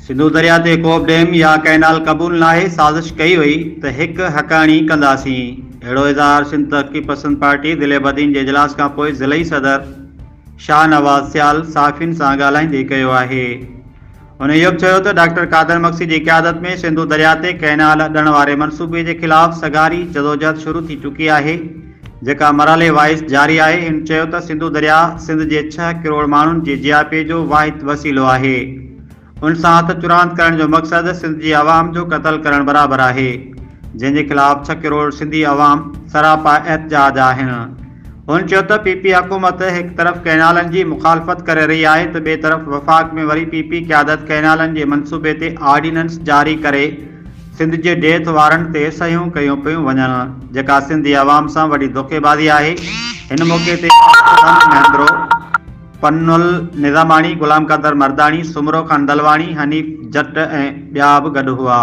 سنڌو درياء تي ڪوبه ڊيم يا ڪئنال قبول ناهي، سازش ڪئي وئي ته هڪ حقاڻي ڪنداسين. اهڙو اظهار سنڌ ترقي پسند پارٽي ضلعي بدين جي اجلاس کانپوء ضلعي صدر شاهنواز سيال صحافين سان ڳالهائيندي ڪيو آهي. هن اهو به چيو ته ڊاڪٽر قادر مگسي جي قيادت ۾ سنڌو درياء تي ڪئنال اڏڻ واري منصوبي جي خلاف سگهاري جدوجهد شروع ٿي چڪي آهي جيڪا مرحلي وائز جاري آهي. هن چيو ته سنڌو درياء سنڌ جي ڇهه ڪروڙ ماڻهن جي جياپي جو واحد وسيلو آهي. ان سان هٿ چراند ڪرڻ جو مقصد سنڌ جي عوام جو قتل ڪرڻ برابر آهي، جنهن جي خلاف ڇهه ڪروڙ سنڌي عوام سراپا احتجاج آهن. هن چيو ته پي پي حڪومت هڪ طرف ڪئنالن جي مخالفت ڪري رهي آهي ته ٻئي طرف وفاق ۾ وري پي پي قيادت ڪئنالن جي منصوبي تي آرڊيننس جاري ڪري سنڌ جي ڊيٿ وارنٽ تي صحيحون ڪيون پيون وڃن، جيڪا سنڌي عوام سان وڏي دوکيبازي آهي. هن موقعي تي اسلم مهندرو. پنهل نظاماڻي، غلام قادر مرداڻي، سومرو خان دلواڻي، حنيف جٽ ۽ ٻيا به گڏ هئا.